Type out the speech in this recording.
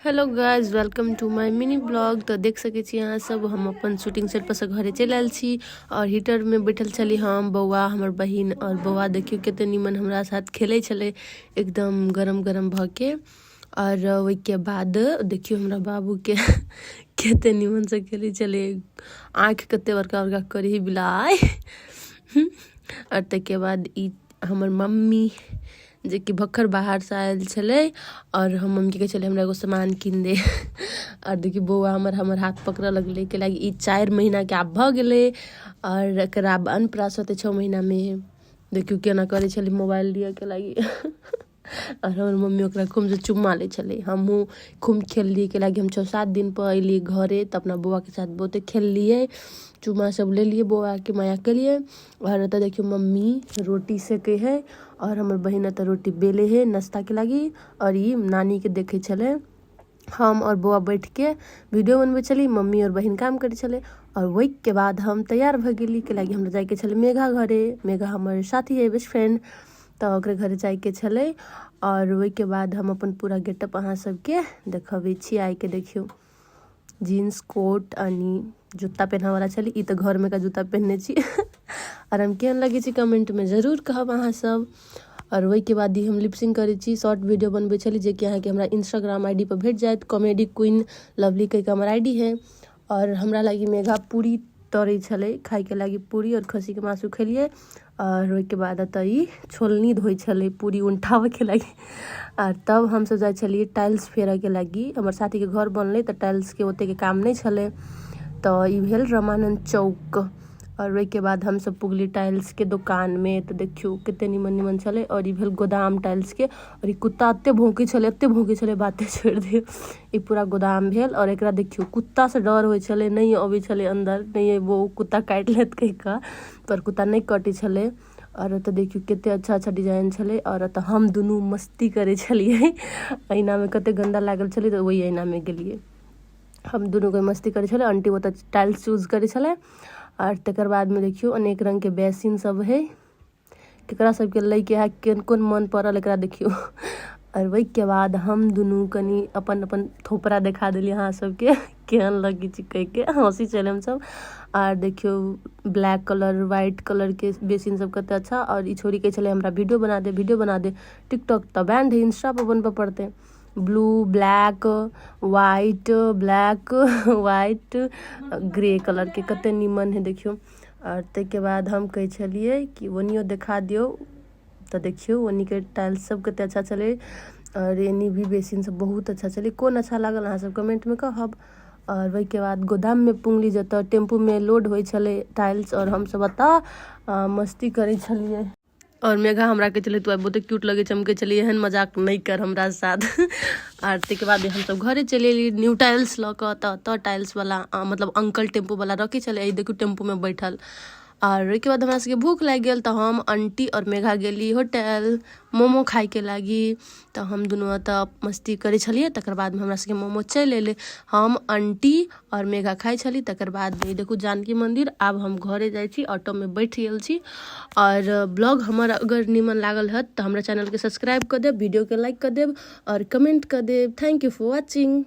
Hello guys, welcome to my mini blog. तऽ देख सकै छी अहाँ सब, हम अपन शूटिंग सेट पर से घरे चलि आयल छी और हीटर में बैठल छली हम, बौआ, हमर बहिन। और बौआ देखियौ कते नीमन हमरा साथ खेलै छलै, एकदम गरम गरम भऽ के। और ओहिके बाद देखियौ हमरा बाबूके कते नीमन से खेलै छलै, आँखि कते बड़का बड़का करही बिलाइ। और ताहिके बाद ई हमर मम्मी, जेकि भक्खर बाहरसँ आयल छलै और हम मम्मीके कहै छलियै, हमरा एगो सामान कीन दे। आओर देखियौ, बौआ हमर हमर हाथ पकड़ऽ लगलै, कैलाकि ई 4 महीनाके आब भऽ गेलै और एकरा आब अन्नप्राशन होतै 6 महीनामे। देखियौ, केना करै छलै मोबाइल लिअके लागि। आओर हमर मम्मी ओकरा खूबसँ चुम्मा लै छलै। हमहूँ खूब खेललियै, कैलाकि हम 6-7 दिन पर अयलियै घरे, तऽ अपना बौआके साथ बहुते खेललियै, चुम्मा सब लेलियै, बौआके माया केलियै। आओर एतऽ देखियौ, मम्मी रोटी सेकै है आओर हमर बहिन एतऽ रोटी बेले है नाश्ताके लागि। आओर ई नानीके देखै छलै। हम आओर बौआ बैठके वीडियो बनबै छली, मम्मी आओर बहिन काम करै छलै। आओर ओहिके बाद हम तैयार भऽ गेली, कैलाकि हमरा जाइके छलै मेघा घरे। मेघा हमर साथी है, बेस्ट फ्रेंड, तऽ ओकरे घरे जाइके छलै। आओर ओहिके बाद हम अपन पूरा गेटअप अहाँ सबके देखबै छी आइके। देखियौ, जीन्स, कोट अनि जुत्ता पेन्हऽवला छली। ई तऽ घरमे का जूता पेन्हने छी। आओर हम केहन लगै छी, कमेन्टमे जरूर कहब अहाँ सब। आओर ओहिके बाद ई हम लिपसिंग करै छी, शॉर्ट वीडियो बनबै छली, जेकि अहाँके हमरा इंस्टाग्राम I D पर भेट जायत। कॉमेडी क्वीन लवली कहिके हमर I D है। आओर हमरा लागि मेघा पूरी तरै छलै खाइके लागि। पूरी आओर खस्सीके मासु खेलियै। आओर ओहिके बाद एतऽ ई छोलनी धोइ छलै पूरी उल्टाबऽके लागि। आर तब हमसब जाइ छलियै टाइल्स फेरऽके लागि। हमर साथीके घर बनलै, तऽ टाइल्सके ओतेक काम नहि छलै। तऽ ई भेल रमानन्द चौक। आओर ओहिके बाद हमसब पुगली टाइल्सके दोकानमे, तऽ देखियौ, कते निमन निमन छलै। आओर ई भेल गोदाम टाइल्सके। आओर ई कुत्ता एते भौंकै छलै, एते भौंकै छलै, बाते छोड़ि दियौ। ई पूरा गोदाम भेल। आओर एकरा देखियौ, कुत्तासँ डर होइ छलै, नहि अबै छलै अन्दर, नहि अयबो, कुत्ता काटि लेत कहि कऽ, पर कुत्ता नहि कटै छलै। आओर ओतऽ देखियौ, कते अच्छा अच्छा डिजाइन छलै। आओर ओतऽ हम दुनू मस्ती करै छलियै। ऐनामे कते गन्दा लागल छलै, तऽ ओहि ऐनामे गेलियै। हम दुनू कोइ मस्ती करै छलै, आंटी ओतऽ टाइल्स चूज करै छलै। आओर तकर बादमे देखियौ, अनेक रङ्गके बेसिन सब हइ। केकरा सबके लैके है, कोन कोन मन पड़ल, एकरा देखियौ। आओर ओहिके बाद हम दुनू कनि अपन अपन थोपड़ा देखा देलियै अहाँ सबके, केहन लगै छै कहिके हँसी छलै हमसब। आर देखियौ, ब्लैक कलर, व्हाइट कलरके बेसिन सब कते अच्छा। आओर ई छोरी कहै छलै, हमरा वीडियो बना दे, वीडियो बना दे। टिकटॉक तऽ बैंड है, इंस्टा पर बनबऽ पड़तै। Blue, black, white, black, white, grey कलरके कते नीमन है, देखियौ। आओर ताहिके बाद हम कहै छलियै कि ओनियो देखा दियौ। तऽ देखियौ, ओनीके टाइल्स सब कते अच्छा छलै। आओर एनी भी बेसिन सब बहुत अच्छा छलै। कोन अच्छा लागल, अहाँ सब कमेन्टमे कहब। आओर ओहिके बाद गोदाममे पुंगली, जतऽ टेम्पूमे लोड होइ छलै टाइल्स, आओर हमसब ओतऽ मस्ती करै छलियै। आओर मेघा हमरा कहै छलै, तू आइ बहुते क्यूट लगै छै। हम कहै छलियै, एहन मजाक नहि कर हमरा साथ। आर ताहिके बाद हमसब घरे चलि एलियै न्यू टाइल्स लऽ कऽ। तऽ ओतऽ टाइल्सवला, मतलब अंकल टेम्पूवला रखै छलै। ई देखू, टेम्पूमे बैठल। आर ओहिके बाद हमरा सबके भूख लागि गेल, तऽ हम, आंटी आओर मेघा गेली होटल मोमो खाइके लागि। तऽ हम दुनू ओतऽ मस्ती करै छलियै। तकर बादमे हमरा सबके मोमो चलि एलै। हम, आंटी आओर मेघा खाइ छली। तकर बाद ई देखू, जानकी मन्दिर। आब हम घरे जाइ छी, ऑटोमे बैठ गेल छी। आओर ब्लॉग हमर अगर नीमन लागल हत, तऽ हमरा चैनलके सब्सक्राइब कऽ देब, वीडियोके लाइक कऽ देब आओर कमेंट कऽ देब। Thank you for watching.